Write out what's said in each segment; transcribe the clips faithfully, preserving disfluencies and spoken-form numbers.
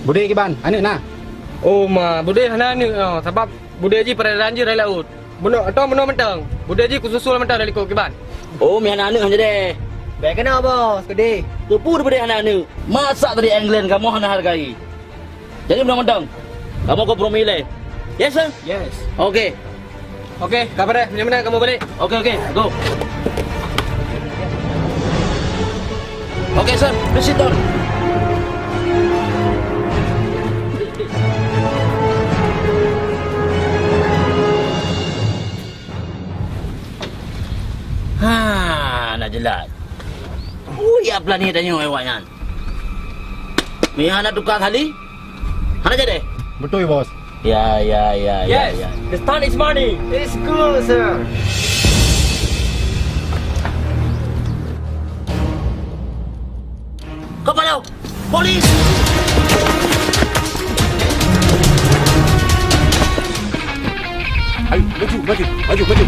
Budé kiban, aneuk na? Oh ma, Budé hana aneuk, oh, sabab Budé jih peuradaran jih raya laôt. Meunoe, atau meunoe mantong, Budé jih kususul mantong dari likot kiban. Oh, meuhana aneuk han jadeh. Bèk keunoe, Bos, keudeh. Keupeue Budé hana aneuk? Masak dari England kamoe hana hargai. Jadi meunoe mantong. Kamoe kompromi lé. Yes, sir? Yes. Oke. Oke, kabar deh. Meunan-meunan kamoe balek. Oke, oke. Go. Oke, sir. Please sit down. Ha, na jeulaih. Ui, ya, plan ni tanyoe awak nyan. Meuhana tukang kali? Hana jadi? Beutôi, Bos. Ya, ya, ya, ya, Yes, ya. The stunt is money. It's good, sir. Kau palau! Polis! Ayo, maju, maju, maju, maju.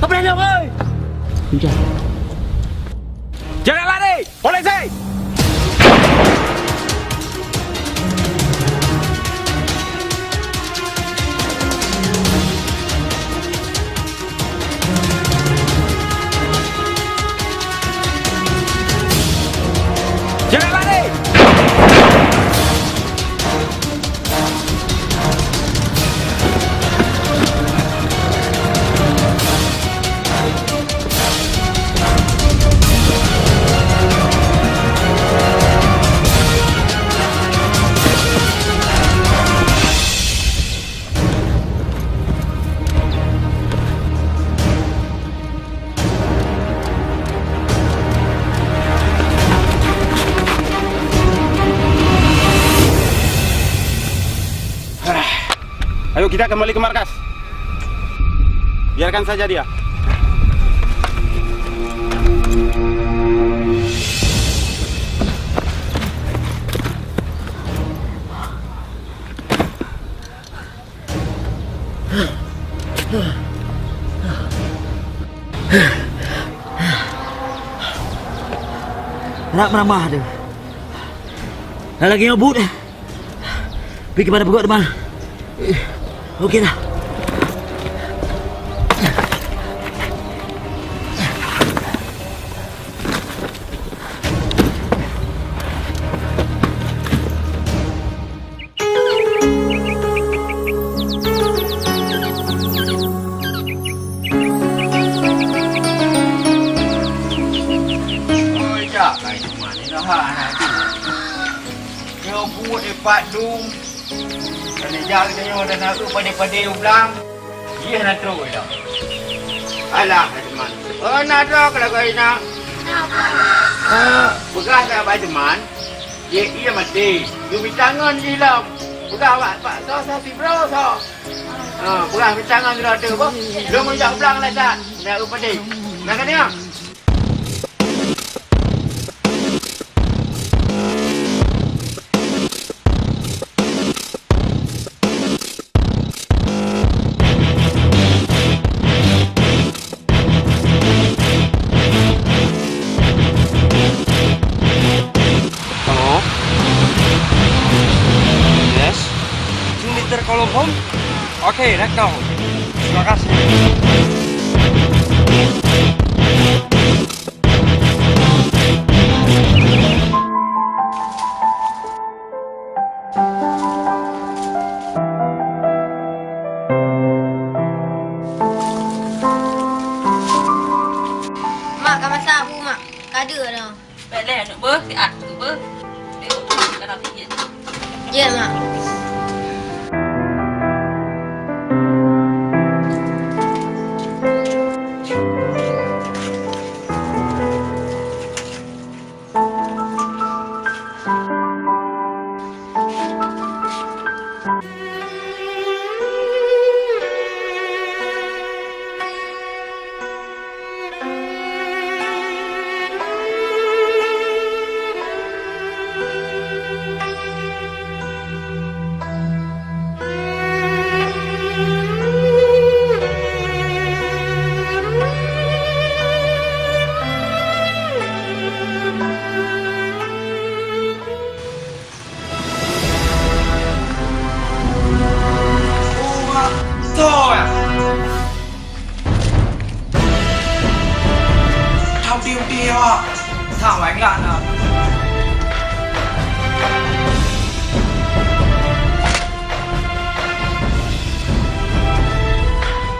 Apa dah, oi? Hujan. Jangan lari! Polisi! Jangan lari! Ayo, kita kembali ke markas. Biarkan saja dia. Nak meuramah tu. Dah lagi nyoe buet. Pi keupada peugöt teuma. Oke dah. Oi, jak, Bai Teuma, ni dah hak anak tu. Nyoe buet ipat dum. Keuneuk jak geutanyoe dan aku padé-padé u blang. Jih na trok dah. Alah, Bai Teuma. Oh, na trok lagoe na. Ah, peugah na Bai Teuma. Jih iya maté. Geumita ngon jih lom. Peugah bak, bak soe, soe sibroe soe. Ha, peugah mita ngon sidroe teuh boh. Lôn meujak u blang lah that. Dak u padé. Nah, ka deungoe? Halo? Yes? Two meter column home? Oke, right now. Terima kasih. Mak, ka masak bu, Mak. Ka deuek dah. Bèk lé aneuk beuh, siat keu beuh. Deuek, ka na pih. Ya, Mak. Ah, wai nyan na.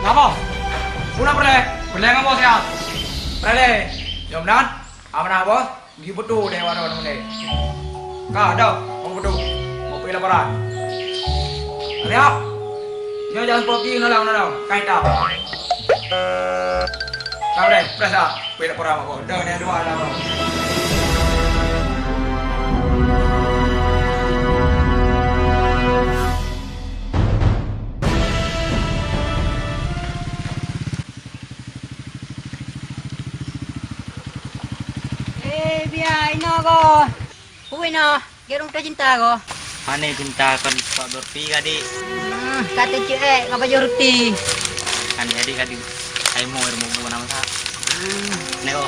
Ngapa? Puna peureulèe? Peureulèe ngapa siat? Peureulèe. Jom nan. Amanah boh. Geubeutôi deh waroe nyoe. Ka, dok, mau beutôi. Mau pi laporan. Hurry up. Nyoe jangan pergi nolong-nolong. Kain tau. Ka deh, press up. Pi laporan aku. Dah, dah dua dah. Eh, biya inoe goh. Peue inoe? Gét ureueng teucinta goh. Pane cinta kon pak berpi gadi. Hmm, ka teuceuek ngon pajoh ruti. Kan jadi gadi. Hai mo rumoh bu nama sa. Hmm. Nego.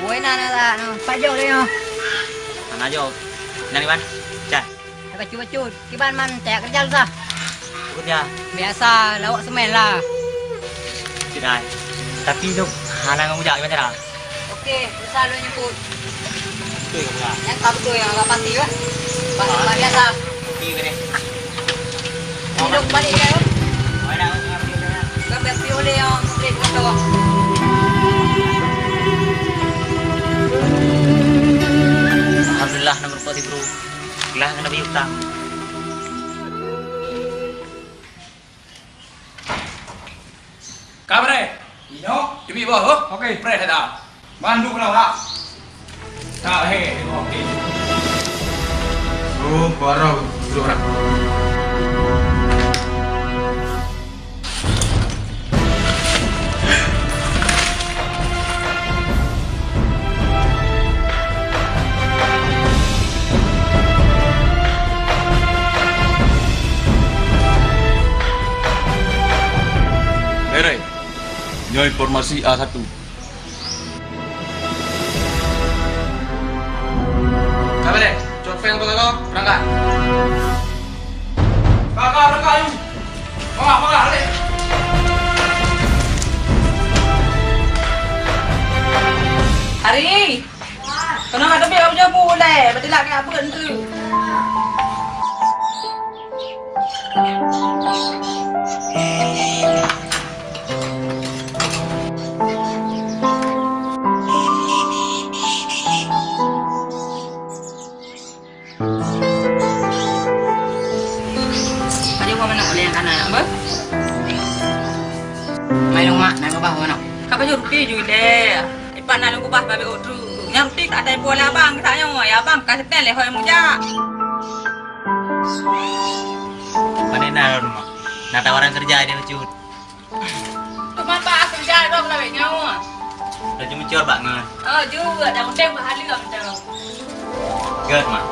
Woi na na sa no. Pajoh le no. Mana jo? Nang iban. Cah. Bacut-bacut. Kiban man tajak keureuja lusa? Keureuja. Biasa, lawok semen lah. Cit ai. Tapi tu hana ngon ujak gimana cara? Oke, lusa lôn jemput. Betul ke bukan? Nyang ka beutôi, nyang ka pasti lah. Ba-, ba-, biasa. Oke ke deh. Hidup balik ya. Mana nak pergi dah? Kan biar pergi oleh yang murid motor. Alhamdulillah, nomor empat ribu. Lah kena bagi utang. Ka bre. Inoe, teubiet boh, oh. Oke. Bre dah. Bantu kena ha. Tak he, oke. Oh, baru dulu dah. Beres. Nyoe informasi A satu. Sabar deh, copeng apa kau? Berangkat. Kakak, kakak, yuk. Mama, mama, balik. Hari, kena ada biar punya bu leh, berarti lagi apa tu? Pajoh buah manok lé nyang kana, apa? Mai lôn mak, na keubah buah manok. Ka pajoh ruti ju ilée. Ipat na lôn keubah babé ôk treuk. Nyang ruti ka atai po lé abang, ka nyoe, ya abang, ka seutén lé hôi mujak. Pane na lôn mak. Na tawaran keureuja di bacut. Teuma bak keureuja droe lawét nyoe. Laju meucor bak ngon. Oh, jeuet, dah udeb bak haleue mantong. Gét, Mak.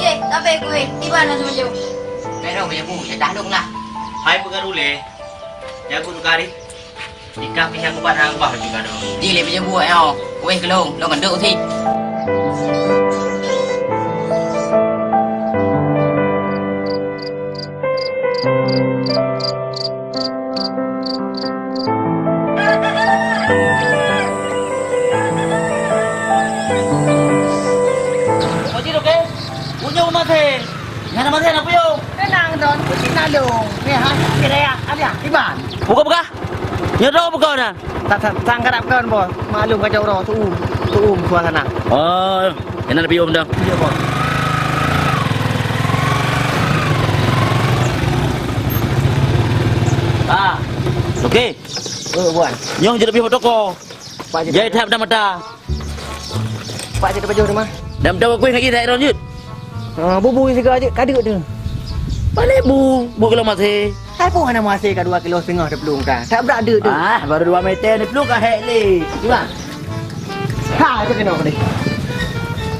Yeh, tapi kueh, tiba na seumajong. Nai dong, ya Bu, ya dah dong lah. Hai peugah ulée. Ya Bu Nukari. Ikah pih nyang kupat hana ubah juga dong. Di lé pih buet nyoe. Wéh keulong, lôn keuneuk sit. Oke, unyong masih. Nyan nama saya nak puyuh. Tenang don, kucing nalung. Ni ha, kira ya, ada iban. Buka buka. Nyoe droe beugoe na? Ta-, ta-, tangkarap kon, Bos. Maklum kacau droe, tuum. Tuum suasana. Oh, ina leubeh um dah. Iya, Bos. Ah. Okey. Oh, buan. Nyong jadi pihak toko. Pak jadi. Jai thap dah mata. Pak cit pajoh teuma. Dam tawa kueh lagi dah Iron jut. Ah, bubu siga jit kadeuk tu. Palék bu, bu kilo masih. Hai pun hana masih ka dua kilo setengah teuplung ka. Tak berat deuk tu. Ah, baru dua meter teuplung ka hek le. Pulang. Ha, itu kena aku ni.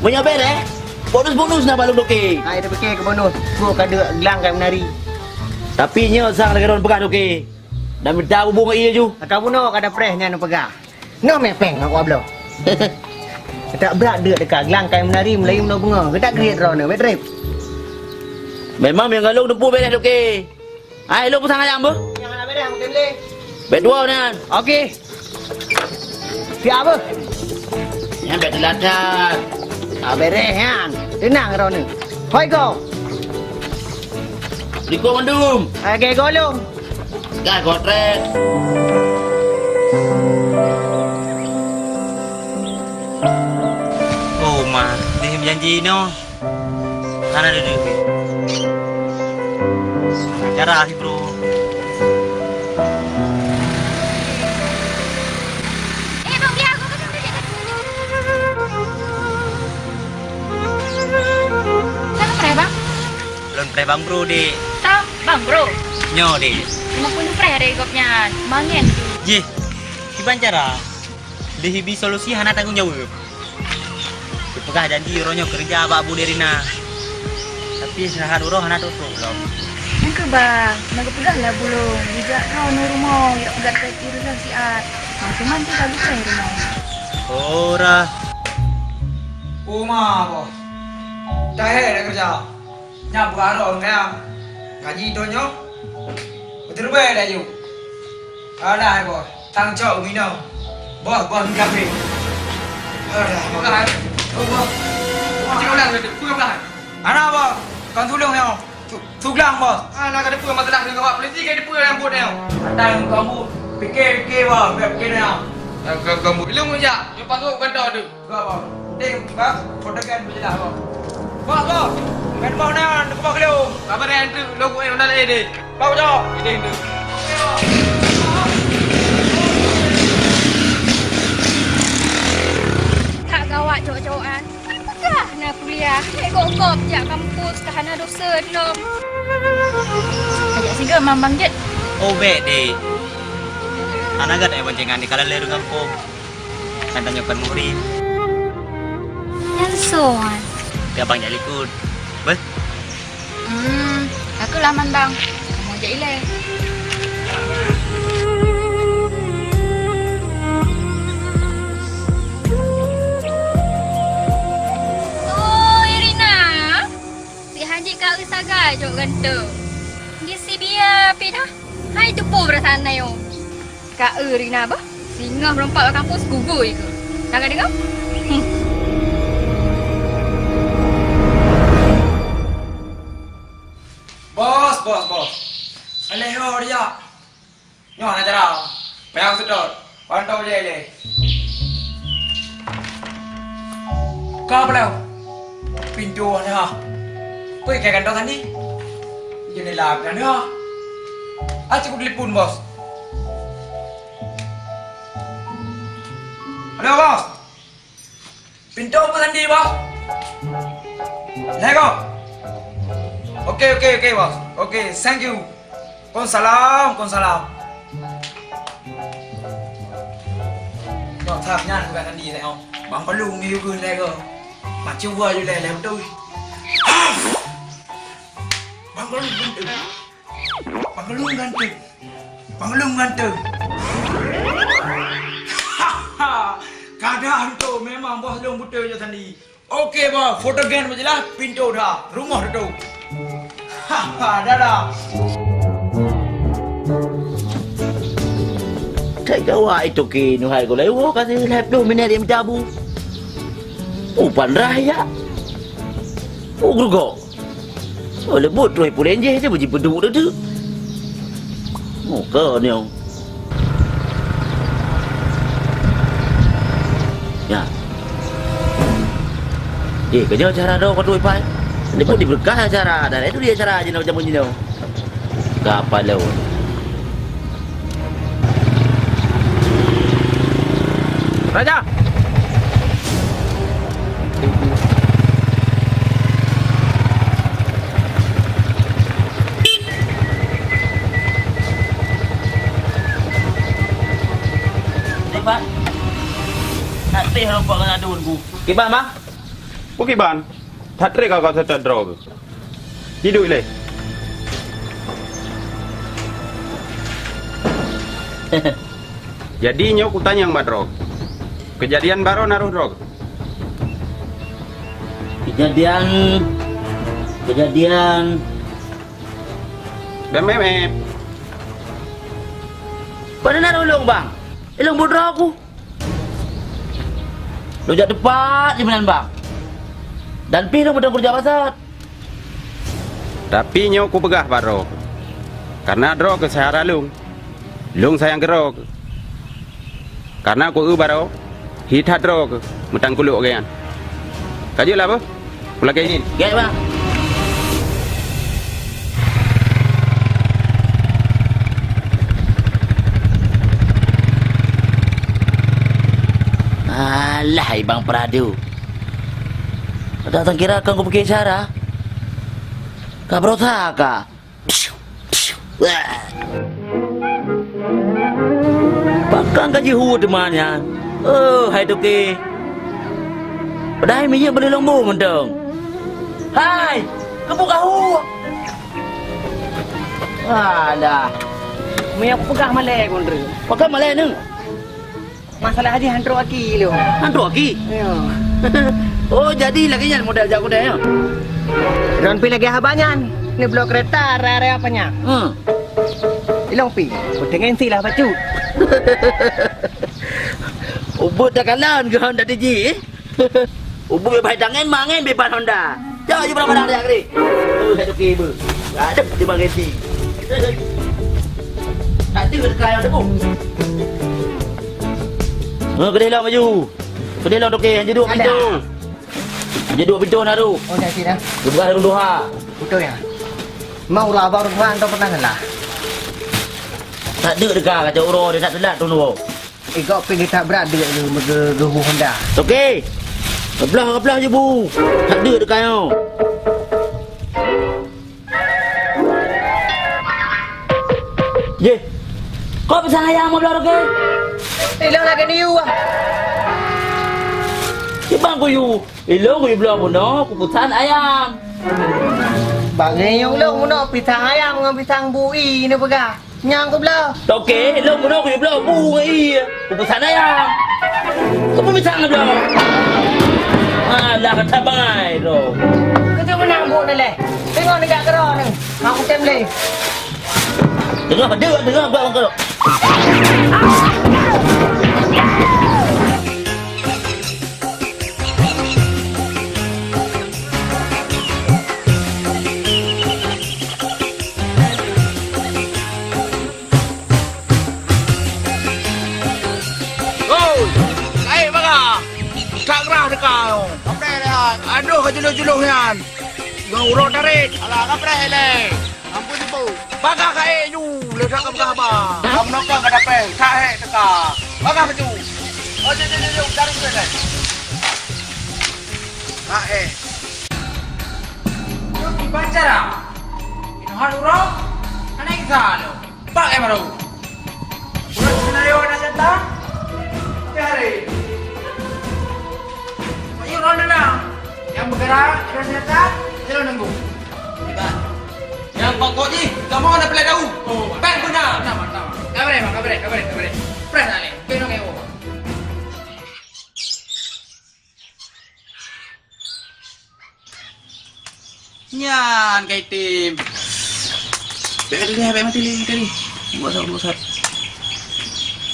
Meunyoe bereh, bonus-bonus na balong doke. Ha, itu pakai ke bonus. Ku kadeuk gelang kai menari. Tapi nyoe sang lagèe ron peugah doke. Dan minta bubu ngon ie ju. Ka bunoe ka da preh nyan peugah. Noh meh péng ngon kuah bloe. Tak brat deuk deka glang kai menari Melayu meunoe beungoh. Geutak kriet droeneuh, bèk trép. Memang meugalong teumpu bèrèh toke. Hai, lôn peusang ayam beuh. Nyang hana bèrèh mungken lé. Bèk dua nyan. Oke. Siap beuh. Nyan bèk teulat that. Ah, beres nyan. Teunang droeneuh. Hoi go. Likot mandum. Lagèe gohlom. Dah gotrek. Oh, ma, deuh janji inoe. Hana deuh-deuh. Cara sih, bro. Eh, Bang, beli aku kan udah jadi. Siapa preh, Bang? Lôn preh Bang Bro, Dek. Tam, Bang Bro? Nyoe, Dek. Cuma pun preh dari gobnyan. Mangen tu. Jih, kiban cara? Deuh bi solusi hana tanggong jaweueb. Geupeugah janji uroe nyoe keureuja bak Bu Derina. Tapi istirahat uroe hana trok-trok lom. Nyan keuh, Bang, na geupeugah lah bulong, jijak droeneuh rumoh, jak peugah keu urusan siat. Nah, cuman tu ka geupreh rumoh. Ora. Uma, boh. Dah hèk dah keureuja. Nyan peugah droe nyan. Gaji doh nyoe. Beuteureubèe laju. Alah, boh. Tang cok minong. Boh, boh, minta pih. Alah, boh. Peugah, eh. Oh, boh. Peugah, peugah. Ana, boh. Kon tulông nyoe. Su-, suglang, boh. Ah, na ka teupeue masalah deungon awak polisi, ka teupeue nyang buet nyoe. Atai muka mu. Pikir-pikir, boh. Biar pikir nyoe. Ah, ka, ka mu. Ilong jak. Nyoe pasok kantor tu. Bos, bos. Dek, bos, foto kan berjelas, bos. Bos, bos. Kan bos na, nak bos kelu. Apa dia tu? Lo gue mana eh deh. Bos, bos. Ini tu. Ka gawat cowok-cowok kan. Peugah na kuliah. Eh, kok kop jak kampus ka hana dosen lom. Ajak siga mamang jet. Oh, bèk deh. Hana gata boncengan di kala lé ureueng gampông. Kan tanyoe kon muhrim. Nyan soe nyan? Ka bang jak likot. Beh. Hmm, aku laman bang. Kamu jak ilèe. Oh, Irina. Si Haji ka eu sagai jok ganteng. Di si dia pindah. Hai teupeu perasaan ayo. Ka eu Rina bah, singoh meurompak bak kampus kugui keu. Na ka deungoe? Hmm. Bos, bos, bos. Aléh ho dia. Nyoe hana cara. Payah seudot. Pantau lé lé. Ka beulau. Pintoe hana. Pui ka gantong tadi. Jendela hana. Ah, cukup telepon, bos. Halo, bos. Pintoe pun sandi, bos. Lego. Oke, oke, oke, bos. Oke, thank you. Kon salam, kon salam. Bos, sah nyan bukan sandi, saya. Bang Palung ni juga lego. Macam buah je leh, leh betul. Bang Palung betul. Bang Lôn ganteng. Bang Lôn ganteng. Kadang tu memang bos lôn beutôi je sandi. Oke, bos. Foto gen beujeulaih, pintoe dah. Rumoh dah tu. Haha, dadah. Cai gawa itu ke nuhai gulai. Oh, kasih lhèe ploh minit dia mencabu. Upan raya. Oh, gerugo. Oh, leumbot troh puléh jéh, dia beujipeuduk dah tu. Oh, kau ni, oh. Ya. Eh, kerja cara dah kau tu, Ipai. Dia pun diberkah cara. Dan itu dia cara je nak jamu je. Gapa lôn? Raja! Kiban? Nak teh lompat ngon adun ku. Kiban, Bang? Bukon ban, that trép ka kau seutôt droe keuh. Hidup lé. Jadi nyoe kutanyong bak droe. Keujadian baroe na roh droe? Keujadian, keujadian. Bem, bem, bem. Pane na roh lôn, Bang? Ilôn buet droe ku. Lôn jak teupat jih meunan, Bang. Dan pih lôn meuteumé keureuja basat. Tapi nyoe kupeugah bak droe, kareuna droe keuh syedara lôn. Lôn sayang keu droe keuh. Kareuna ku eu baro, hi that droe keuh meutangkulok lagèe nyan. Ka jeuet lah, beuh? Kulakèe izin. Gèt, Bang. Alah, Ibang Pradu. Dak sangkira kon kupiké syedara. Ka beurasa ka. Pakon ka jihue teuma nyan? Oh, hai toke. Padahai minyeuk beuleuh lôn bu mantong. Hai, keupeue ka hu? Alah. Meunyo kupeugah malèe, Gundri. Pakon malèe neuh? Masalah jih han trok aki lôn. Han trok aki? Ya. Oh, jadi lagèe nyan model jak keudè, ya? Lôn pi lagèe haba nyan. Neubloe keureta raya-raya Panyang. Hmm. Ilong pi, peutengen silah bacut. Ubeuet takalon keu Honda D J, eh? Ubeuet bai tangen mangen beubaih Honda. Cok jih barang-barang tajak keudè. Oh, hai toke beuh. Aduh, di bang Edi. Tak ada dekat yang tepuk. Oh, keudè lom laju. Keudè lom toke, han jeuet duek pintoe. Han jeuet duek pintoe na tu. Oh, dah sini dah. Buka dulu ha. Betul ya. Mau lah baru Tuhan tu pernah salah. Tak ada dekat kacau uroe dia tak telat tu. Eh, gop pi geutak brat deuek lé meugeuhu Honda. Toke. Gablah, gablah jih bu. That deuek teuka nyoe. Jih. Kok pisang ayam meubloe toke? Ilong lagèe ni yue ah. Kiban ku yue. Ilong yue bloe bunoe, kupesan ayam. Bak ngeuyong lôn bunoe pisang ayam ngon pisang bui neupeugah. Nyang kubloe. Toke, lôn bunoe kuyue bloe bu ngon ié. Kupesan ayam. Keupeue pisang neubloe? Alah, that bangai droe. Keu teuma meunang bu neuh lé. Teungoh neujak keudroe neuh. Aku tem lé. Teungoh padub, teungoh buat bangkrot. Oi, kaék bagah. That grah teuka nyoe. Adoh ka juloh-juloh nyan. Ngon uroe tarék. Alah, kapreh ilèe. Ampôn, Teungku. Bagah kaék nyoe, lé that ka peugah haba. Kamoe nokong ka dapée, that hék teuka. Bagah baju. Oh, jeuet, jeuet, jeuet, jeuet, cari jeuet, kan. That hék. Nyoe kiban cara. Inoe han uroe, hana gisa lom. Pak eh baru. Uroe senario na nyata. Tapi hari. Pak Yul ron na. Nyang beugara, ron nyata, jalan nunggu. Iban. Nyang pokok jih, kamoe na peulai daun. Oh, bang beuna. Mantap, mantap. Kabaré, bang, kabaré, kabaré, kabaré. Preh nak lé. Beno kayu. Nyan kai tim. Bèk tadi, bèk mati lé tadi. Buat sat, buat sat.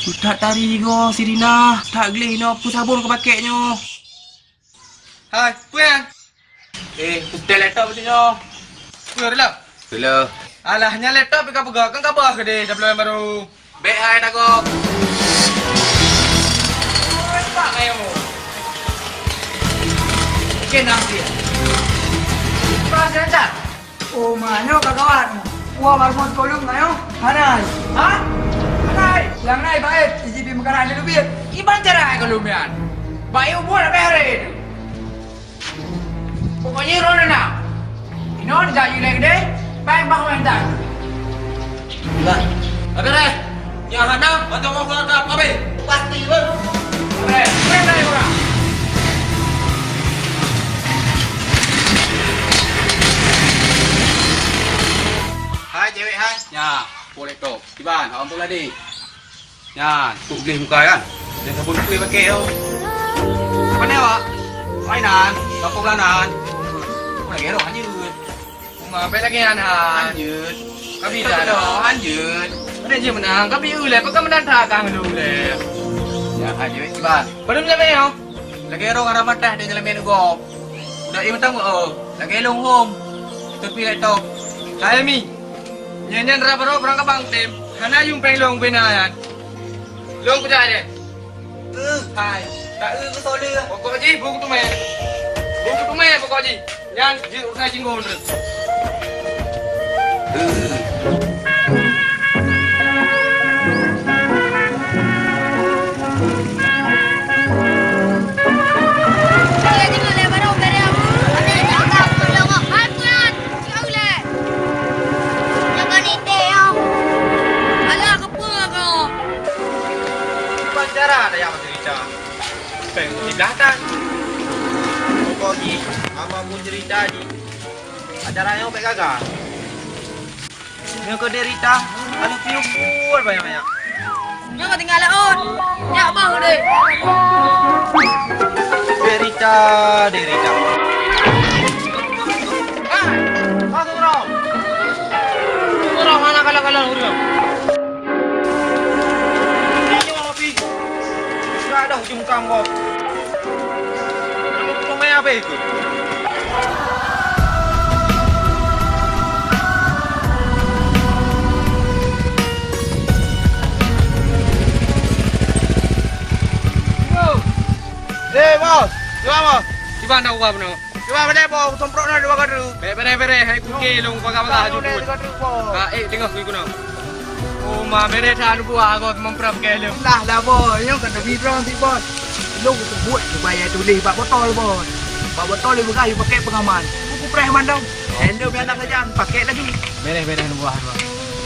Utak tadi go sirina, tak gleh inoe peue sabon keu pakèk nyoe. Hai, peue nyan? Eh, peuseutét laptop tu nyoe. Peue reuloh? Reuloh. Alah, nyan laptop pih ka peugah, kan ka bah keudeh, dah peuleueh baru. Bèk hai takot. Oi, tak kayu. Oke, nah dia. Pas dia tak? Oh, ma nyoe ka kawan. Wah, baru mau sekolah nggak nyoe? Hana. Ha? Hana. Yang naik baik, iji pi makanan dulu biar. Iban cara kalau mian. Baik buat apa hari itu? Pokoknya roh na. Inoe jak yue lé keudeh, pai bah mantong. Lah, habéh deh. Nyang hana, bantu mau keluarga, habéh. Pasti, bang. Habéh, habéh dari orang. Hai, cewek, hai. Nya, boleh tu. Kiban, awak pun ladi. Nyan, tu gleh muka kan. Dan sabon kueh pakai tu. Pandai awak? Mainan, bakong lanan. Aku lagi roh anjir. Uma, apa lagi anak? Anjir. Kami dah ada. Anjir. Ada je menang. Kami ulai, apa kau menang tak kang dulu ulai? Ya, anjir, kiban. Belum sampai ya? Lagèe rhung arah madah di nyeuleumèe gob. Udah ié mantong, oh, lagèe lôn hom. Tapi lé tok. Hai Mi. Nyan nyan raba rot barang kabang tem. Hana yum péng lôn bina nyan. Lôn kujak deh. Eh, hai. Tak eu keu soe le. Pokok jih bu kuteumèe. Bu kuteumèe pokok jih. Nyan jih urusan jinggong tu. Pacara ada yang cerita. Peng siblah tan. Pokok jih, ama ku cerita jih. Acara nyoe bèk gaga. Nyoe keu derita, lalu piôh pun banyak-banyak. Nyoe ka tinggai laôt. Nyak boh deh. Derita, derita. Ah, masuk roh. Masuk roh, mana kalau-kalau urang. Nyoe pi. Sudah dah jungkang boh. Kamu pemain apa itu? Eh, bos. Cuba, bos. Cuba anda ubah benar. Cuba beudeh, boh, semprot na dua kali. Bèk beudeh-beudeh, hai kuke lôn paga-paga aju pun. Ka, eh, teungoh kui keunoe. Oh, ma beudeh that buah agoe meuprap keu lôn. Lah, lah, boh, nyoe kan demi droe si bos. Lôn kubuet supaya tuléh bak botol, bos. Bak botol lôn peugah yue pakai pengaman. Kupreh mandum. Hello, biar tak sajan, pakai lagi. Beudeh-beudeh buah, boh.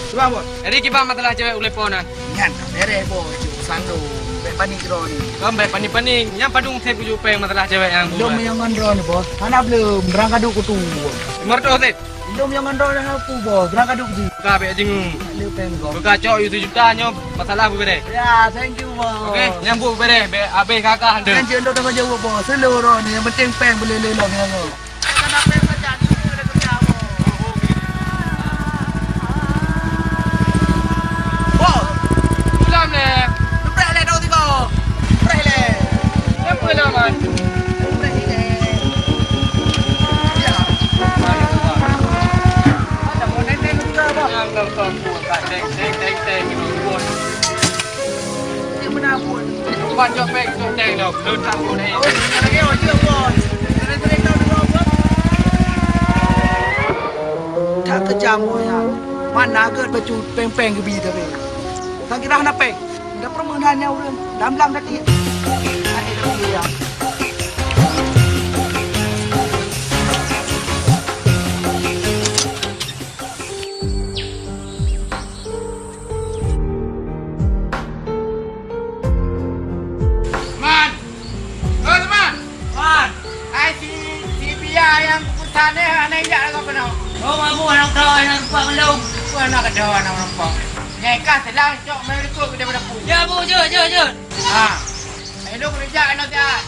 Cuba, bos. Jadi kiban masalah cewek uleh po nan. Nyan ka beres, boh, cuk sando. Bèk panik droe ni. Kon bèk panik-panik. Nyan padum sép kuju péng masalah cewek nyang. Dom nyang ngon droe ni, boh. Hana bleuem, berang kadok kutu. Lima ratus sép. Dom nyang ngon droe ni aku, boh, berang kadok ji. Ka bèk jingeu. Ada péng, boh. Buka cok yue sejuta nyoe masalah beres. Ya, thank you, boh. Oke, nyang bu beres, bèk habéh kakak anda. Kan cek endo tambah jauh, boh. Seluruh ni yang penting péng boleh lelong nyang. Boh, pulang lé. Leupah lé dong tiba. Leupah lé. Leupah lé, Man. Leupah lé. Ya. Ada mau neng-neng juga, Bang. Yang nonton pun tak deng, deng, deng, deng, nonton. Cek meunan pun. Ban jok péng cok teng lom. Lôn tak pun, eh. Oh, lagèe oh, jeuet, Bos. Sering-sering tahu dengar, Bos. Tak kejam, Bos, ya. Mana gèt bacut péng-péng geubi tapi. Tak kira hana péng. Dah perumahan hanya ureueng. Dalam-dalam dah tiek. Hai, dah tiek, ya. Man! Oh, Teuma! Man! Hai si, si Bia nyang kupesan nyoe hana jak lagoe keunoe. Oh, Abu, aneuk droe nyang rupak ngon lôn. Peue aneuk droe nyang rupak? Nyang ka seulang cok meurumpok keu daripada pu. Ya, Bu, jeuet, jeuet, jeuet. Ha. Hai lôn keuneuk jak inoe siat.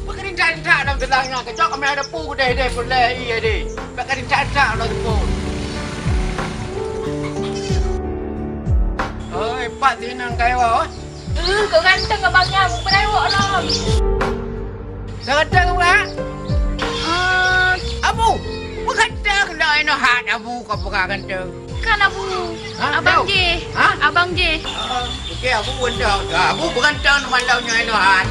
Beukeurintah-rintah lam teulang nyan, keucok kami ada pu keudeh-deh peureulèe ie deh. Beukeurintah-rintah lam teupon. Oi, pat sinan kayèe, oi. Eh, keu ganteng abang nyan, beurewok lom. Ganteng, Bang? Ah, Abu, beuganteng dah inoe hat Abu ka peugah ganteng. Kan Abu. Ha? Abang Jih. Ha? Abang Jih. Ah, oke, Abu ganteng. Ah, Abu beuganteng malam nyoe inoe hat.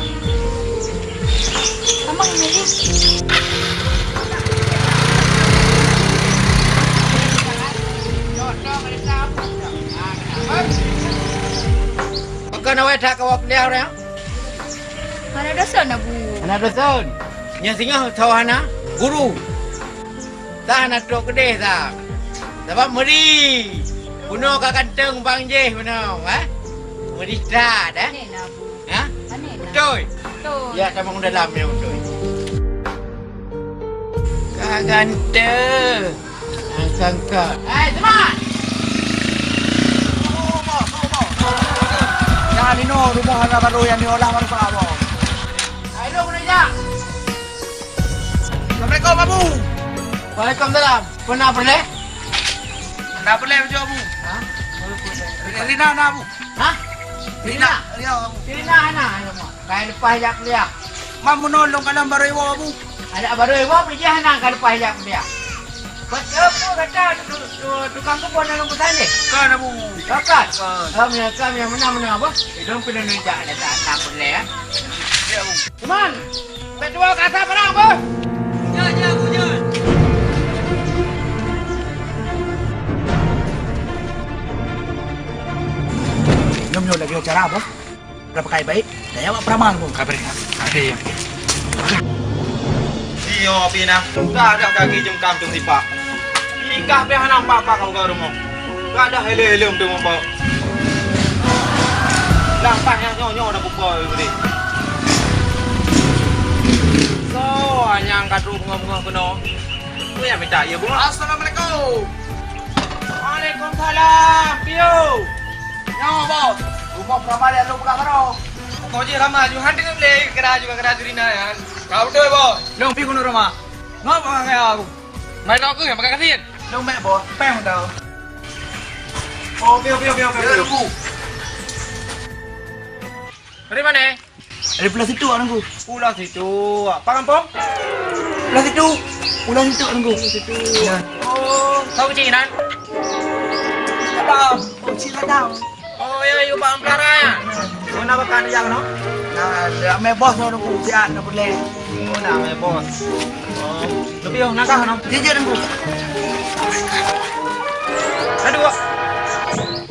Abang ni. Pakon awai that kawak kuliah ureueng? Hana dosen, Abu. Hana dosen. Nyang singoh tho hana guru. Tan hana trok keudeh sa. Sabab meuri. Bunoe ka ganteng bang jih bunoe, eh? Meuri that, eh? Aneh na, Abu. Ha? Aneh na. Beutôi? Beutôi. Ya, tamong dalam ya, beutôi. Ka ganteng. Sangka. Hai, teman! Nah, nino rumah hana baru yang diolah baru Pak Abang. Hai, lu kena jak. Assalamualaikum, Abu. Waalaikumsalam. Pernah boleh? Pernah boleh, Abu. Ha? Rina, na, Abu. Ha? Rina. Rina. Ya, Abu. Rina, na, Abu. Kain lepas jak kuliah. Mak meunoe lôn kalon barô iwoe, Bu. Adak barô iwoe, pih jih hana ka leupah jak kuliah. Beutôi peue gata tu, tu, tukang kebon nyang lôn peusan deh? Kon, Bu. Kon? Kon. Kami, kami yang menang-menang apa? Idong pih lôn jak, jak, jak, tak boleh, ya. Ya, Bu. Teman, bèk tuwoe ka asai barang apa? Ya, ya, Bu, ya. Nyoe, nyoe lagèe acara apa? Udah pakai baik, dan awak peramal pun. Kabri. Ada ya. Iyo, pih na. Dah ada kaki jengkam tu sipak. Nikah pih hana nampak-nampak ka rumoh. Ka ada helem-helem tu mumpok. Dah pas nyang nyoe-nyoe dah pukul tadi. So, anyang ka trok bungong-bungong keunoe. Tu yang minta ya, Bu. Assalamualaikum. Waalaikumsalam, Pio. Nyoe, Bos. Rumoh peramal nyang lôn peugah baroe. Kok jih ramah, ju han deungon lé, kena juga kena diri na, ya. Ka beutôi, Bos. Lôn pi keunoe ramah. Ngop, ngop, ngop. Mai lok keuh, makan kasin. Lôn mek, Bos. Pèng tau. Oh, Pio, Pio, Pio, Pio, Pio. Dari mana? Dari Pulau Situ, Teungku. Pulau Situ. Apa kampung? Pulau Situ. Pulau Situ, Teungku. Pulau Situ. Ya. Oh, tahu kecil kan? Siapa? Oh, Cik Radang. Oh, ya, yuk Pak Amplara ya. Oh, nak makan ya, no? Nah, dah meh bos, no, Teungku. Siap, no, boleh. Oh, nak meh bos. Oh, lebih, oh, nak kah, no? Jijik, Teungku. Aduh.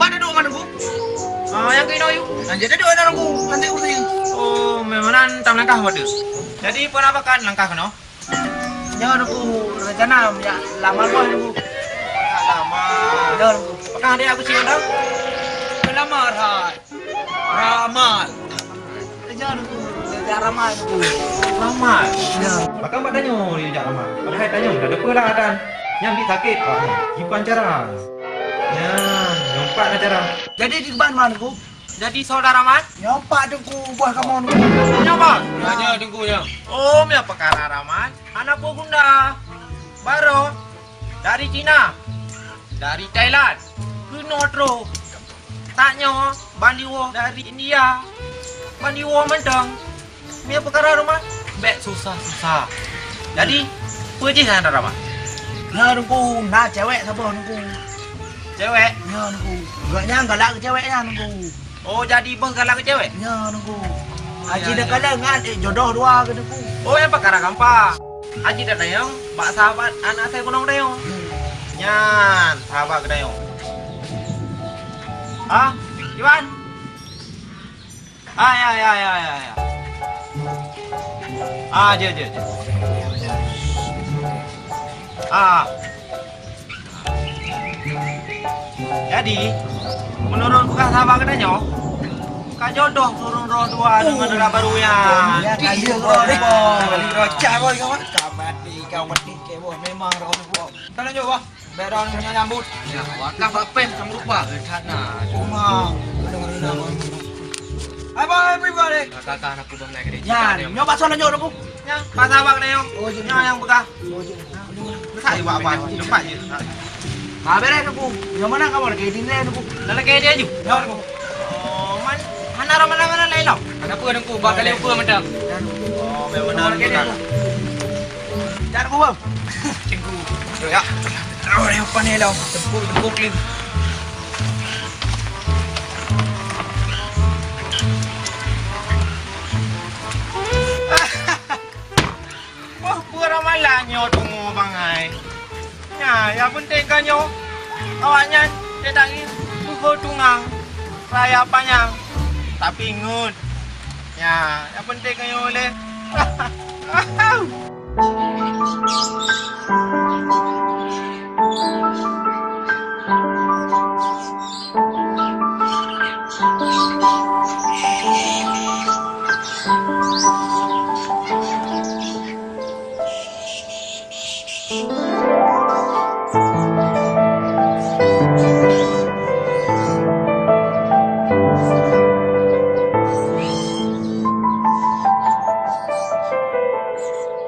Mana duduk, mana, Teungku? Ah, nyang keunoe yue. Nah, jadi dua orang ku, nanti kursi. Oh, memang nan tam langkah waduh. Jadi, peue na pakat langkah keunoe? Nyoe aku rencana ya lamar boh aku. Lamar. Nyoe aku. Pakah dia aku sih dah. Lamar hai. Ramal. Nyoe aku. Ya ramal aku. Ramal. Ya. Pakah mak tanyoe dia jak ramal. Padahai tanyoe dah depa lah adan. Nyang bit sakit. Wah, kiban cara. Nyan, nyoe pat acara. Jadi di ban man ku? Jadi saudara man? Nyoe pat Teungku buah kamoe. Nyoe pat? Ya, ya, Teungku, ya. Oh, mia pekara raman. Anak buah gunda. Baroe dari Cina. Dari Thailand. Keunoe troh. Tanyoe baliwo dari India. Baliwo mantong. Mia peukara rumoh bèk susah-susah. Jadi, peue jih hana ramah? Na Teungku, na cewek saboh Teungku. Cewek? Nyo Teungku. Gobnyan galak keu cewek nyan Teungku. Oh, jadi boh galak keu cewek? Nyo Teungku. Aji dah galak ngat, eh, jodoh dua keu Teungku. Oh, nyang peukara gampang. Aji dah tanyong bak sahabat anak saya gunong tanyong. Nyan, sahabat geutanyoe. Ah, Iwan. Ah, ya, ya, ya, ya, ya. Ah, je, je, je. Ah. Jadi, menurut peugah sahabat geutanyoe, ka jodoh turun roh dua deungon dara baru nyan. Ya, ka jodoh deh. Balik roh cah boh, kawan. Ka mati, ka mati, ke boh, memang roh dua. Ka lanjut, boh. Bèk droeneuh nyang nyambut. Ya, wakah bak pèng sama rupa. That na. Cuma. Aduh, aduh, aduh, aduh. Hai, boy, pergi buat deh. Kakak, anak kubah naik deh. Nyan, nyoe bakso lanjut aku. Nyan, pasal abang deh, yong. Oh, jadi. Nyan yang peugah. Oh, jadi. Besar iwak abang. Cepat je. Ha, beres aku. Yang mana kamu lagi? Di mana aku? Dah lagi dia je. Ya, aku. Oh, man. Hana ramai-ramai lain tau. Kenapa aku? Bak kali apa macam? Oh, memang lagi dia. Jangan aku, bang. Cengku. Ya. Oh, dia apa ni, Long? Tepuk, tepuk ni. Wah, peue ramalan nyoe tumu bangai. Nya, nyang penting ka nyoe, awaknyan tetap jih peuho tungang. Raya panyang, tapi ngeut. Nya, nyang penting ka nyoe lé.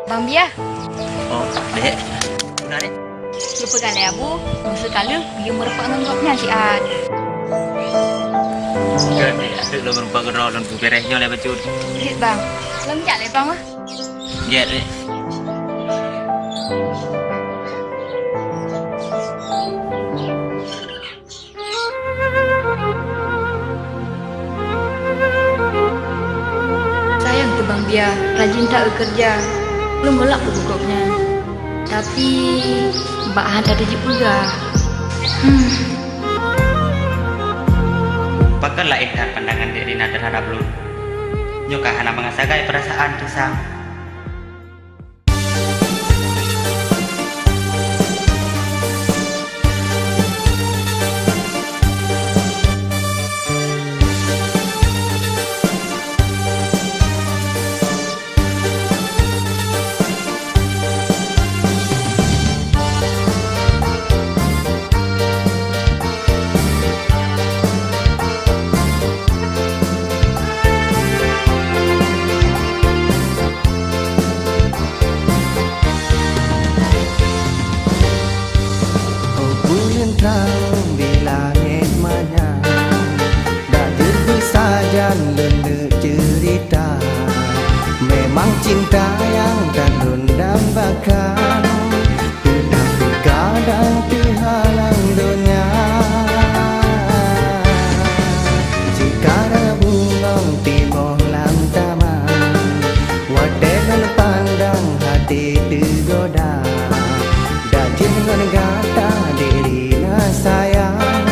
Bang Biah. Oh, Dek. Guna, Dek. Geupeugalak Abu, meuseukaleuh geuyue meurumpok ngon gobnyan siat. Ka, Dek, ateuk lôn meurumpok keudroe lôn keu beres nyoe lé bacut. Jeuet, Bang. Lôn jak lé, Bang, ah. Gét deh. Sayang teuh Bang Bia, rajin that geukeureuja. Lôn galak peugah gobnyan. Tapi, bak hana teujipeugah. Hmm. Pakon laén that pandangan Dek Rina teuhadab lôn? Nyoe ka hana mangat sagai peurasaan teuh sang. Oh buleuen trang di langét manyang, dak jeuet beusajan lôn neuk ceurita. Memang cinta nyang that lôn dambakan, teutapi kadang teuhalang donya. Jika na bungong timoh lam taman, watée lôn pandang hati teugoda. Dak jeuet ngon gata Dek Rina sayang,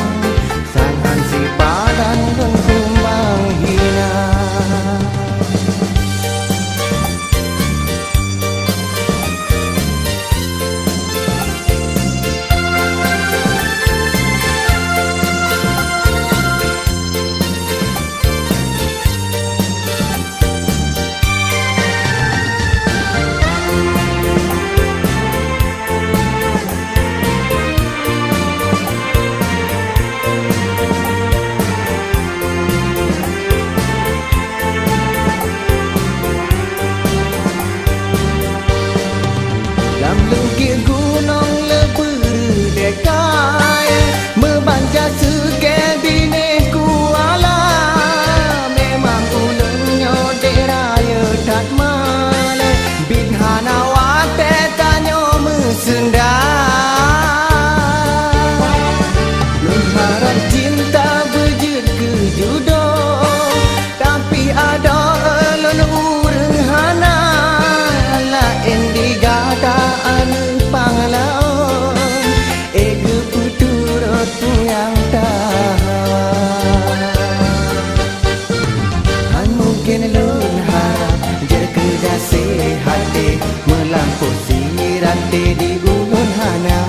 sang han sipadan ngon kumbang hina. Lam lungkiek gunong leubeureudeka, meubanca seukée binéh kuala. Memang ulôn nyoe dek rayeuk that malée, biet hana watée tanyoe meuseunda. Lôn harab cinta beujeuet keu judoe, tapi adoe lôn ureuëng hana, laén di gata aneuëk panglaon, ék geupeuturot peue nyang tahawa. Han mungken lôn harab jeuet keu gaséh até, meulampôh sirante di ulôn hana.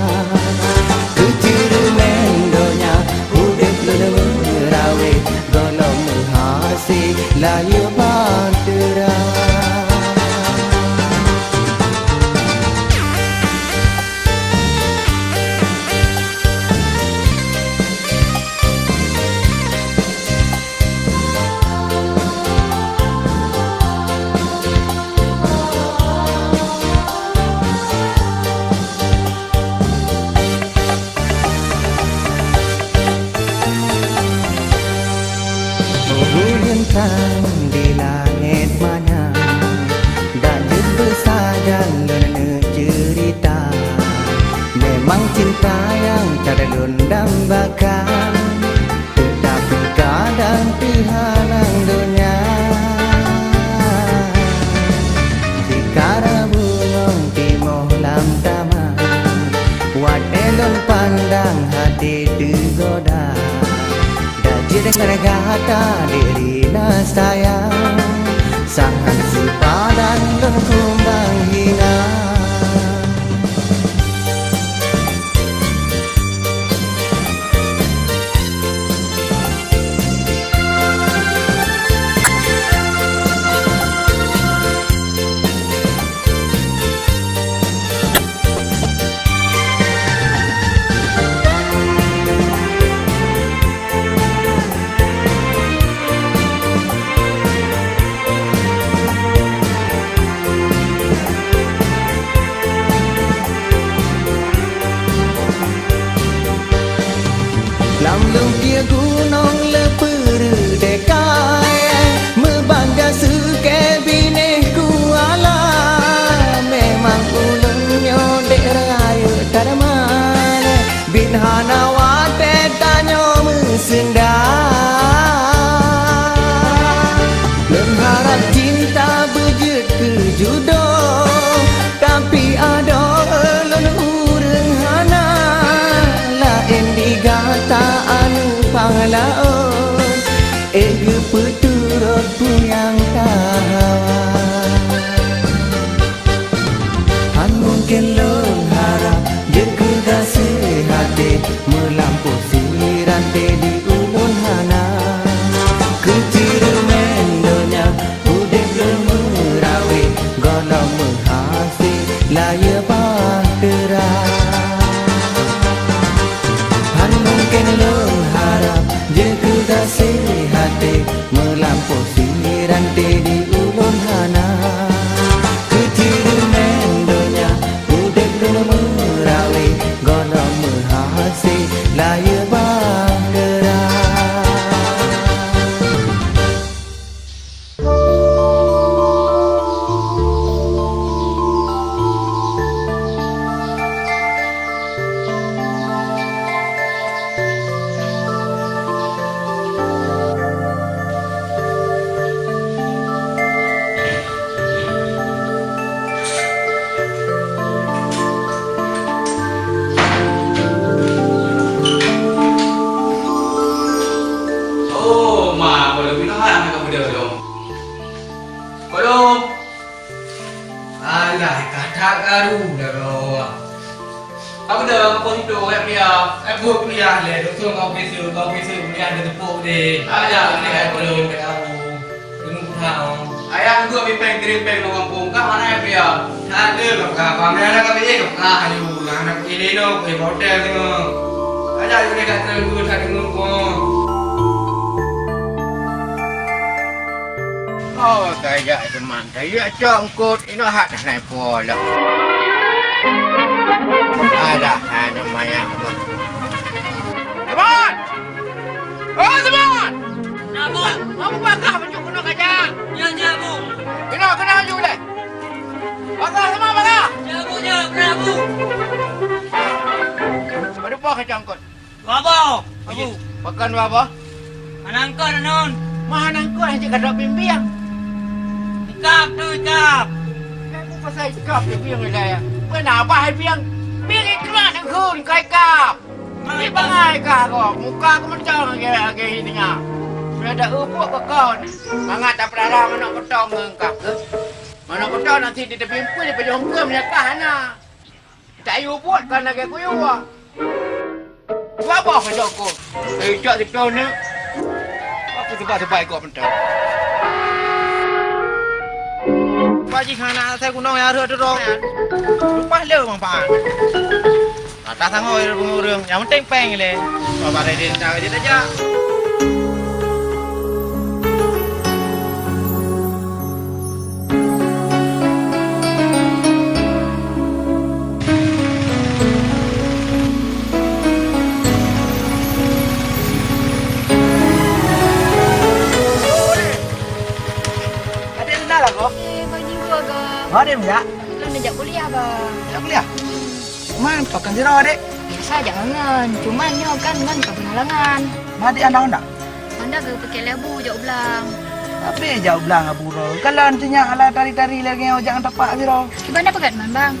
Keu ceureumen donya udeb lôn meurawé, gohlom meuhasé layeue bahtera. Oh buleuen trang di langét manyang, dak jeuet beusajan lôn neuk ceurita. Memang cinta nyang that lôn dambakan, teutapi kadang teuhalang donya. Jika na bungong timoh lam taman, watée lôn pandang hati teugoda. Dak jeuet ngon gata Dek Rina sayang, sang han sipadan lôn kumbang hina. Lam lungkiek gunong leupeureudeka, meuban gaseukée binéh kuala. Hana watèe tanyoe meuseunda. Lôn harap cinta beujeuet keu judoe, tapi adoe lôn ureueng hana. Laén di gata aneuk panglaôn, ék geupeuturot peue nyang tahawa. Han mungken lôn harap jeuet keu gaséh até, meulampôh sirante di ulôn hana. Keuceureumen donya udép lôn meurawé, gohlom meuhasé layeue bahtera. Han mungken lôn harap jeuet keu gaséh até, meulampôh sirante di ulôn hana. Keuceureumen donya udép lôn meurawé, gohlom meuhasé layeue bahtera. Oh, ma, kalau begitu, hai, anak kamu dia, Kolom. Kolom. Alah, kata karu dah kau. Apa dah kau itu, eh, kuliah? Eh, buat kuliah leh. Dosa kau kisah, kau kisah kuliah di tepuk deh. Alah, kuliah, Kolom. Kata karu. Kena kurang. Ayah gua bipeng kiripeng lo kampung. Kah mana ya, kuliah? Tak ada, kau kah. Kau mana kau pergi? Kau kah, ayo. Anak ini no, pergi hotel tengok. Alah, udah kat terlalu, tak tengok kau. Oh, kajak teman. Kajak congkot. Inoe hat hana po lom. Alah, hana maya apa. Simon! Oh, Simon! Na, Bu. Kamu bakah baju kena kaca. Ya, ya, Bu. Kena, kena baju deh. Bakah sama bakah. Ya, Bu, ya, kena, Bu. Ada apa kacang kot? Dua boh, Abu. Pakon dua boh? Hana eungkôt aneuk. Mah hana eungkôt hana jeuet gadôh bieng-bieng. Ikab tu, ikab. Kamu pasal ikab tu bieng ilèe. Peue na bah bieng? Bieng iklan ngon ka ikab. Ni bangai ka kok. Muka ku meucong lagèe, lagèe ini nya. Sudah ada ubuk ke kon. Mangat tak pernah manok petong ngon ka. Manok petong nanti di tepi empu di pejong ke menyakah na. Tak yue buet kan lagèe kuyue. Dua boh ka jokon. Eh, cok siploh ni. Aku sebab-sebab ikut mentang. Pak Ji hana asai gunong ya rhot droe nyan. Leupah le manfaat. Atas sangoe ureueng-ureueng, nyang penting péng ilèe. Bak baré deh, entah jeuet aja. Adik kenal aku? Eh, Bang Jinggo ke? Mana dia minyak? Kan dia jak kuliah, Bang. Jak kuliah? Man, pakon sidroe, Dek? Biasa jak ngon, cuman nyoe kan ngon ka peuhalangan. Ma Dek hana-hana? Hana geupeugah lé Abu jak u blang. Tapi jak u blang Abu roh. Kalon sinyak ala tari-tari lagèe nyoe jak ngon tapak sidroe. Kiban na peugah man, Bang?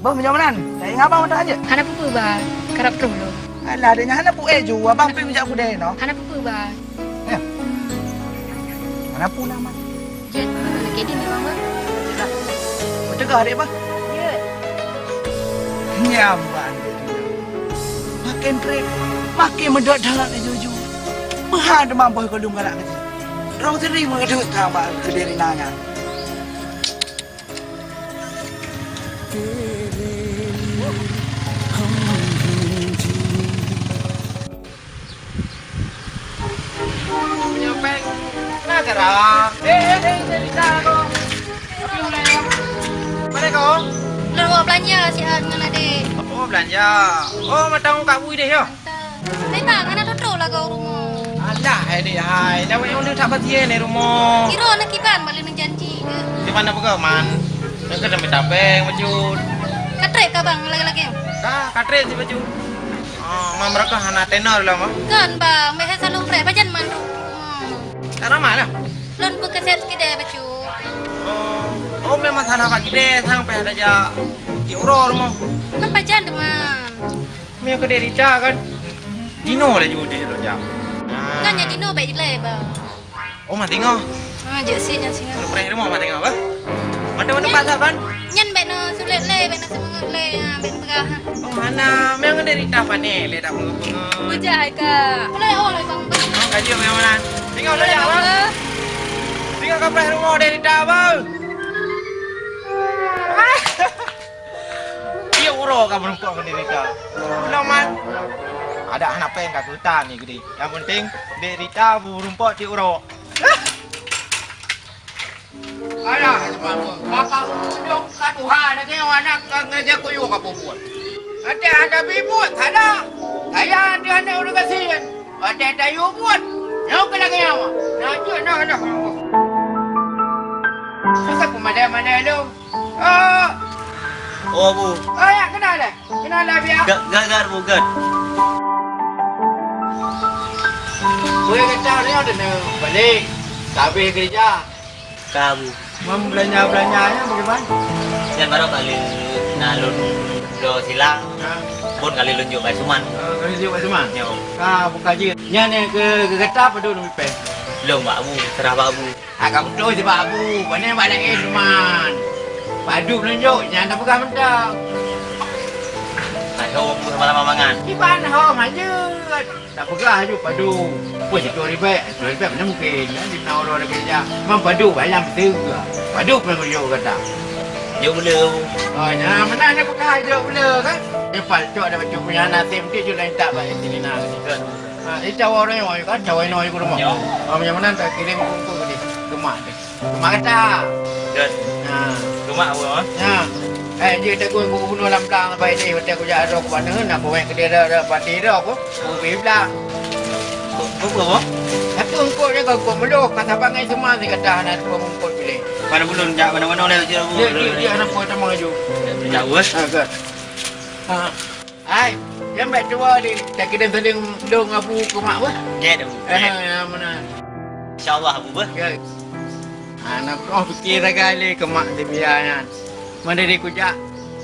Boh meunyoe meunan, tak ingat Abang mantong aja. Hana peue-peue, Bang. Karab troh lôn. Alah, Dek nyan hana peue ju, Abang pih meujak kudeh noh. Hana peue-peue, Bang. Ya. Hana peue na, Man. Jeuet, mana lagèe nyan memang, Bang? Jeuet lah. Beuteuka adék, Bah? Jeuet. Nyan, Bah, adék. Makin trép, makin meudot that laju-laju. Meuhan teuma boh keu lôn galak keu jih. Rhong siri meuduek that bak keudéh Rina nyan. Meunyoe péng, na cara. Eh, eh, eh, eh, bisa aku. Tapi mulai ya. Mana kau? Nak buat belanja siat ngon adék. Apa belanja? Oh, mata muka bui deh ya. Mantap. Tapi bang, anak tutu lah kau rumah. Alah, hai dek hai. Dah wéh ulun tak basie ni rumah. Kira anak kiban balik nang janji ke? Kiban apa kau, Man? Nak kena minta bank bacut. Katrek kah bang lagi-lagi? Dah, katrek si bacut. Oh, ma, meureuka hana tenor lom, ah? Kon, Bang, bèk saleuem preh, pajan man rumoh. Ka ramah lah. Lôn peukeusét keudè bacut. Oh, oh, memang salah bak keudè, sang payah tajak di uroe rumoh. Kan pajan teuma. Meunyoe keudè Rita kan, Dino laju di situ jak. Kan nyan Dino bèk dilèe, Bang. Oh, ma teungoh. Ha, jeuet sit nyan singoh. Kalau preh rumoh ma teungoh, bah? Mantong-mantong pasal, Ban? Nyan bèk na sulet lé, bèk na seumangat lé, ha, bèk peugah, ha. Oh, hana, memang dari tapan ni, lé tak peungeut-peungeut. Bujah hai ka. Mulai awal hai ka. Oh, ka jeuet memang mana? Singoh lé, Bang. Singoh ka preh rumoh dari ta, Bang. Tiep uroe ka meurumpok ngon Dek Rita. Ulôn man. Adak hana péng ka keutan ni geude. Nyang penting Dek Rita meurumpok tiep uroe. Alah, seumama. Kakak unjong ka tuha lagèe anak ka ngeujak kuyue ka peubuet. Até hana bibuet salah. Saya até hana ureueng gasien. Até tayue buet. Nyoe keu lagèe nyoe. Nah, jeuet nah, nah. Susah peumadai-madai lôn. Oh. Oh, Abu. Oh, ya, kenal lah. Kenal lah, Bia. Gèt, gèt, gèt, Abu, gèt. Weh, kata dia ada nak balik. Habis kerja. Ka, Abu. Mam belanja-belanjanya bagaimana? Nyan baru kali na lôn do silang. Ha. Pun kali lôn jok Pak Suman. Ha, kali jok Pak Suman? Yo. Ka, buka jeuet. Nyan ke, ke kata apa dulu, Mipe? Belum, Pak Abu. Serah Pak Abu. Ah, ka beutôi sibak Abu, pane bak laén teuma. Padub nunjok, nyan tapeugah mantong. Hai ho, Abu sama-sama mangan. Kiban ho, manjeuet. Tapeugah aju padub. Peue sikureueng ribèe? Sikureueng ribèe mana mungkin, kan? Di na uroe lagèe nyan. Mam padub, ayam beutôi. Padub pun nunjok gata. Jok beu le, Abu. Oh, nyan, mana ada peugah jok beu le, kan? Dia palcok dah bacut punya nasib, dia je lain tak baik sini nah. Ha, eh, cawa orang yang kan, cawa inoe ke rumah. Yo. Ha, macam mana tak kirim kumpul ke dia? Gemak dia. Gemak kata. Dah. Ha. Gemak apa, ha? Ha. Eh, dia tak guna bunuh lam belang sampai dia, waktu aku jak roh ke mana, nak buat ke dia dah, dah pati dah aku. Aku pergi belang. Kok, kok apa? Satu engkau dia kau kok meloh, kata bangai semua dia kata, nak dua mengkot pilih. Mana belum, jak mana-mana lewat je, Abu. Dia, dia, dia anak kau tak mau laju. Jauh, eh? Ha, dah. Ha. Hai, nyan bèk tuwo lé, takirém saléng lôn Abu keu mak beuh. Jeuet, Abu. Eh, ya, meunan. Insya Allah, Abu beuh. Ya. Hana peunoh pike sagai lé keu mak Sylvia nyan. Meunari kujak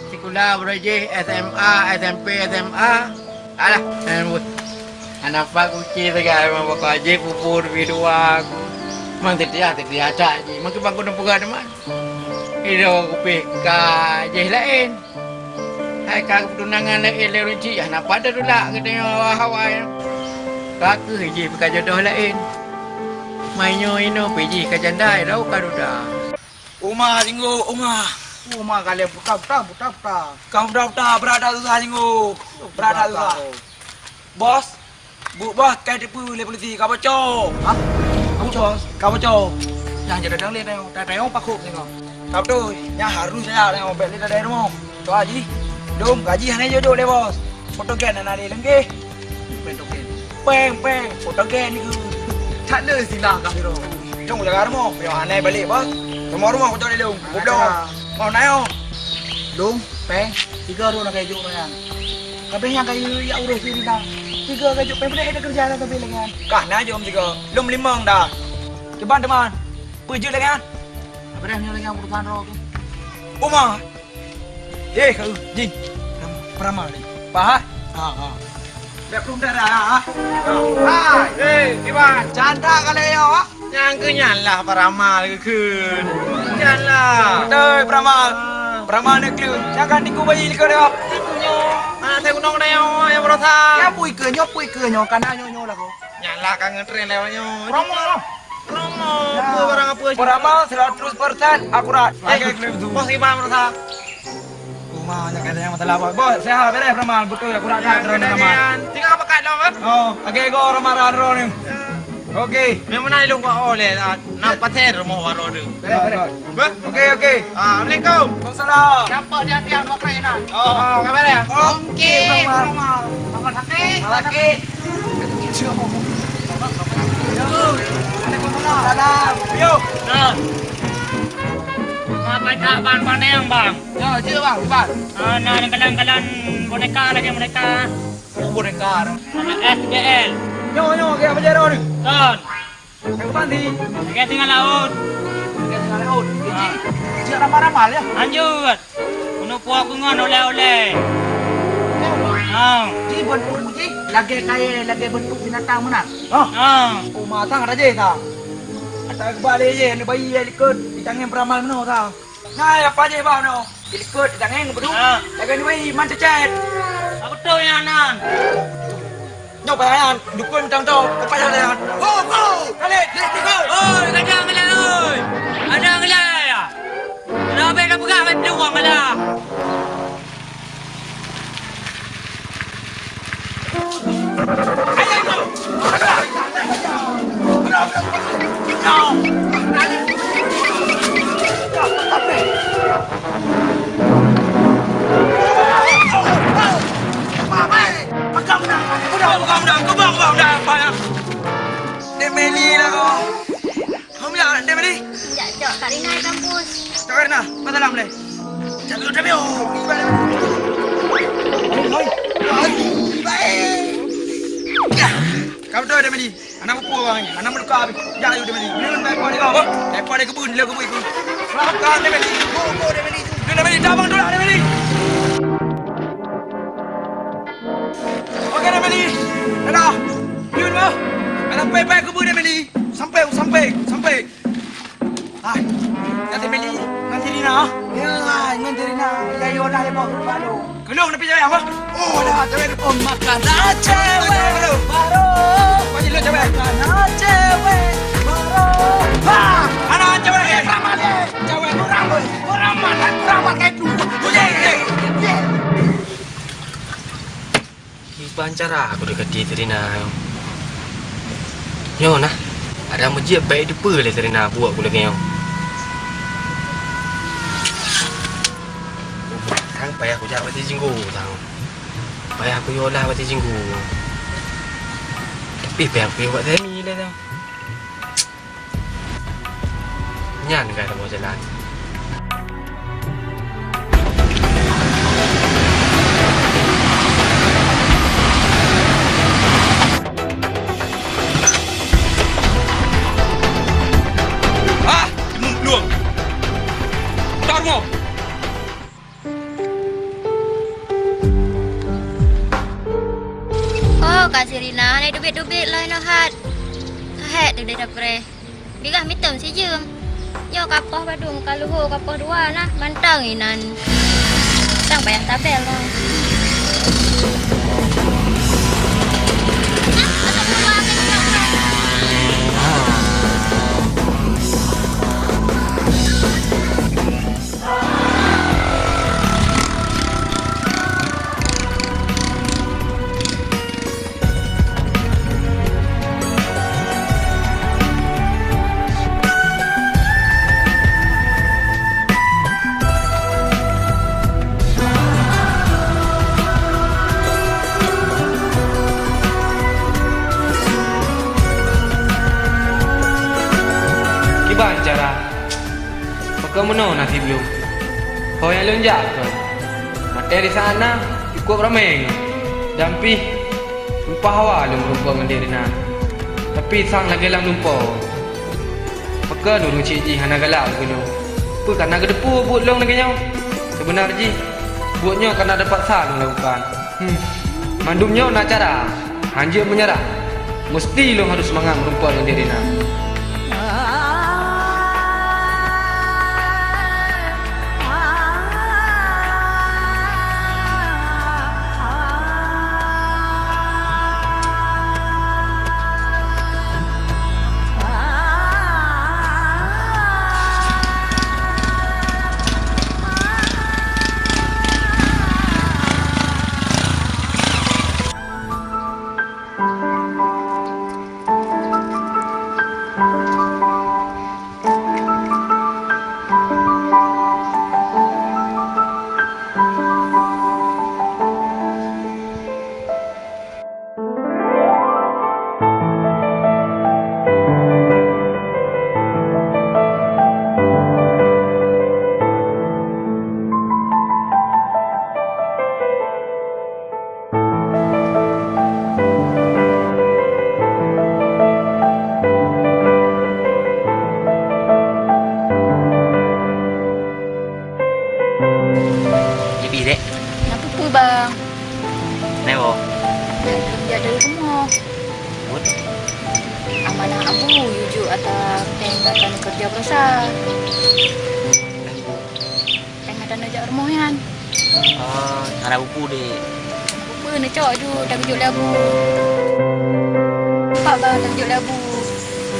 sikula baroe jih S M A, S M P, S M A. Alah, nyan beuh. Hana pat kuci sagai, memang bak jih pupur bidua. Mang teutia, teutia cak jih. Mungkin bang keuneuk peugah teuma. Idong kupih ka jih laén. Hai ka keutunangan laén lé ureueng chik, hana pat teutulak geutanyoe awai-awai. Ka kheueh jih peuka jodoh laén. Mai nyoe inoe pih jih ka janda, rau ka duda. Uma singgok, uma. Uma ka lé buta, buta, buta, buta. Ka buta, buta, beurada susah singgok. Beurada susah. Bos, Buet bah, ka teupeue lé polisi, ka boco. Hah? Ka boco? Ka boco. Nyang jeuet datang lé tanyoe, ta-, tanyoe pakok singoh. Ka beutôi, nyan harus saya tanyoe bèk lé dadai rumoh. Soe jih? Dum gaji hana jijok lé bos. Fotogen hana lé leungkeh. Pèng token. Pèng, pèng, fotogen keu. That le sila ka siro. Dum jaga rumoh, payah hana balek bos. Rumoh-rumoh boco lé lôn. Goblok. Mau nayo. Dum, pèng, tiga rôh na kajok nyan. Kabeh nyang ka yue jak urôh siri na. Tiga kajok pèng, peue dah keureuja dah sabe lé nyan. Kah na jom tiga, lom limong dah. Kiban teuma. Peue jeuet lé nyan? Abang nyoe lé nyan urusan droe tu. Uma. Eh, ka, jih. Peramal ni. Pah, ha? Ha, ha. Dak belum dah dah, ha? Hai, eh, kiban. Canda kali ya, ha? Nyang keu nyan lah peramal keu kheun. Nyan lah. Beutôi peramal. Ah. Peramal neuk kheun. Jangan tiku bayi likot dah. Tiku nyoe. Anak saya gunong dah nyoe, yang berosa. Ya, pui ke nyoe, pui ke nyoe. Kana nyoe, nyoe lah ko. Nyan lah ka ngeutren lewat nyoe. Promo lah. Promo. Ya. Apa barang apa? Peramal seratus persen akurat. Eh, bos gimana berosa? Uma, nyan keuadaan masalah, Bos. Bos, sehat, beres, peramal. Beutôi, akurat that, nyan droeneuh peramal. Tinggal pakat lom, eh? Oh, lagèe goe peramal droeneuh. Oke. Memang na ilong kau oleh, ah, na paten rumoh baru tu. Beres, beres. Beh? Oke, oke. Ah, assalamualaikum. Waalaikumsalam. Siapa dia, dia mau kena? Oh. Oh, kabar ya? Oke, peramal. Peramal sakit. Sakit. Waalaikumsalam. Yo. Nah. Apa cak bang paneng, bang? Ya, cik bang, bang. Ah, na kalon-kalon boneka lagèe boneka. Oh, boneka. Anak S B L. Nyoe, nyoe, lagèe apa jaroe ni? Kon. Lagèe apa ni? Lagèe singa laut. Lagèe singa laut. Ah. Cik, cik ramal-ramal ya? Lanjut. Keuneuk puwoe keu ngon oleh-oleh. Ah. Ji, bentuk ji, lagèe kayèe, lagèe bentuk binatang meunan. Oh. Ah. Oh, ma sang ada ji sang. Ata geuba lé ji, aneuk bayi ya likot, ditangieng peramal meunoe sang. Nah, ya apa ji bang no? Di likot, ditangieng beuduk. Ah. Lagèe aneuk bayi, man cecet. Apa tu yang nan? Nyoe payah nyan, dukon mantong tu, payah nyan. Ho, ho, Khalid, Khalid, Khalid. Oi, kadang Khalid, oi. Kadang Khalid, ya. Dah habis dah peugah, habis peluang dah. Pegang udang, pegang udang, pegang udang, pegang udang, pegang udang, pegang udang, pegang udang, pegang udang. Dek Meli lah kau. Hom ya, Dek Meli. Jak cok Kak Rina di kampus. Cok Kak Rina, masalah boleh. Cok dulu, Dek Meli. Oh, ibai. Hoi, hoi. Hoi, ibai. Ya. Kau betul, Dek Meli. Hana muphom awak nyan, hana meuruka pih. Jak laju Dek Meli. Nyan, telepon lé kau, bah. Telepon lé keubeuen, lé keubeuen. Maafkan Dek Meli. Go, go, Dek Meli. Dek Meli, dah bang, tolak Dek Meli. Oke, Dek Meli. Dadah. Yun, bah. Dalam pai-pai keubeuen Dek Meli. Sampai, sampai, sampai. Hai, nyan Dek Meli ngon si Rina. Ya, ngon si Rina. Ya, yolah, lé boh, baru. Keunoe neupie cawan, bah. Oh, dah, cawan. Oh, makanan cewek baru. Pasti lo cawan. Makanan cewek baru. Ha, anak cewek. Eh, sama dia. Cawan. Orang, orang mana? Orang pakai tu. Ye, ye, ye. Kiban cara aku deukati si Rina nyoe. Nyoe nah, ada meujieb bèk teupeue lé si Rina buet ku lagèe nyoe. Sang payah kujak bak si Jinggo sang. Payah kuyue lah bak si Jinggo. Tapi payah kuyue bak Semi lé sang. Nyan ka saboh jalan. Ah, timun plueng. Tar mo. Oh, Kak Sirina, hana teubiet-teubiet lom inoe that. Ka hék teudeh tapreh. Bigah miteum sijeuem. Nyoe kapoh padum, ka luho kapoh dua nah, mantong inan. Sang payah tabel lom. Kiban cara? Pakon meunoe naseb lôn? Ho nyang lôn jak kon? Maté di sana cukup ramé ngon. Dan pih tumpah hawa lôn meurumpok ngon Dek Rina. Tapi sang lagèe lam lumpoe. Pakon ureueng chik jih hana galak keu lôn? Peue kana geuteupeue buet lôn lagèe nyoe? Seubeuna jih, buet nyoe kana teupaksa lôn lakukan. Hmm. Mandum nyoe na cara. Hanjeuet meunyeurah. Musti lôn harôh seumangat meurumpok ngon Dek Rina. Peue, Bang? Nyoe, Bo. Nyoe, jak dari rumoh. Buet? Amanah Abu, yue jok ata péng gata neukeureuja baroesa. Péng gata neujak rumoh nyan. Oh, hana peue-peue, Dek. Hana peue-peue, neucok ju, tageujok lé Abu. Nampak, Bang, tageujok lé Abu.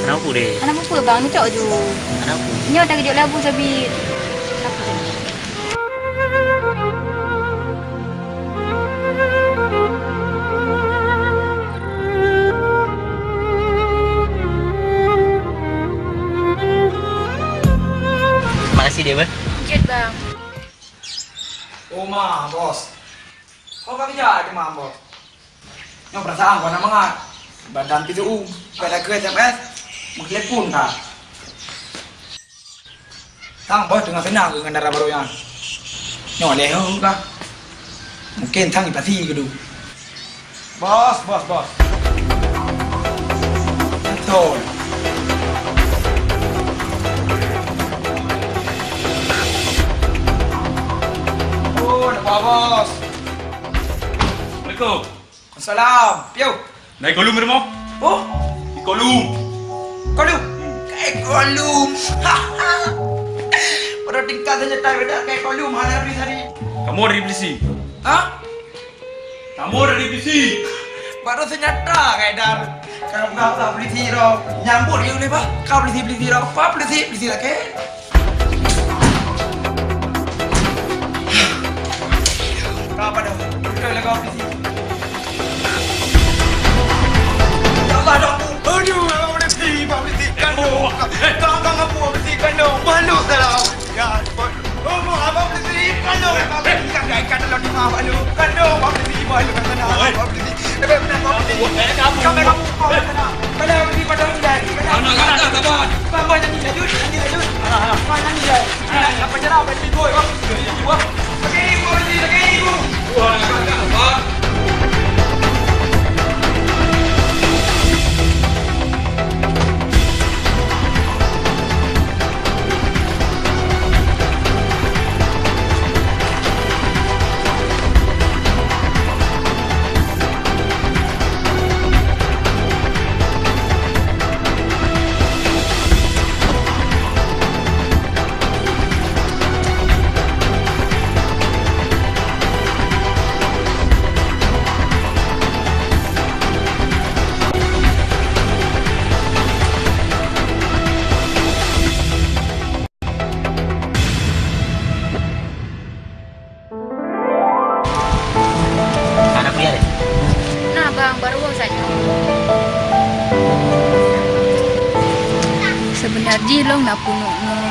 Hana peue-peue, Dek. Hana peue-peue, Bang, neucok ju. Hana peue. Nyoe tageujok lé Abu sabé. Makasih, Dek, beh. Jeuet, Bang. Oma, Bos. Ho ka keujak teuma, Bos? Nyoe peurasaan ku hana mangat. Badan pih seu-uem, ka takheun S M S, meutelepon ka. Sang Bos teungoh seunang keu ngon dara barô nyan. Nyoe lé ho ka. Mungken sang ipasi keudu. Bos, Bos, Bos. Beutôi. Oh, nampak, Bos. Assalamualaikum. Salam. Piôh. Na i Kolum rumoh? Oh? I Kolum. Kolum? Ka i Kolum. Padahai tingkat saja tak beda ka i Kolum, hana bri sari. Kamoe dari polisi. Hah? Kamoe dari polisi. Baru seunjata ka edar. Kalau bukan polisi ro, nyambut dia boleh, bah. Ka polisi, polisi ro. Apa polisi? Polisi lagi. Ka pada beutôi lagèe polisi. Ya Allah, dah aku. Aduh, abang polisi, abang polisi, kandung. Kau, kau ngaku polisi, kandung. Malu salah. Ya, oh, abang polisi, kandung. Abang polisi, kan, kan, kan, dalam rumah, malu. Kandung, abang polisi, malu, kan, sana, abang polisi. Anak gata, sabar. Hana kuliah deh? Nah, Bang, baru saja. Sebenar jih lôn na punok ngon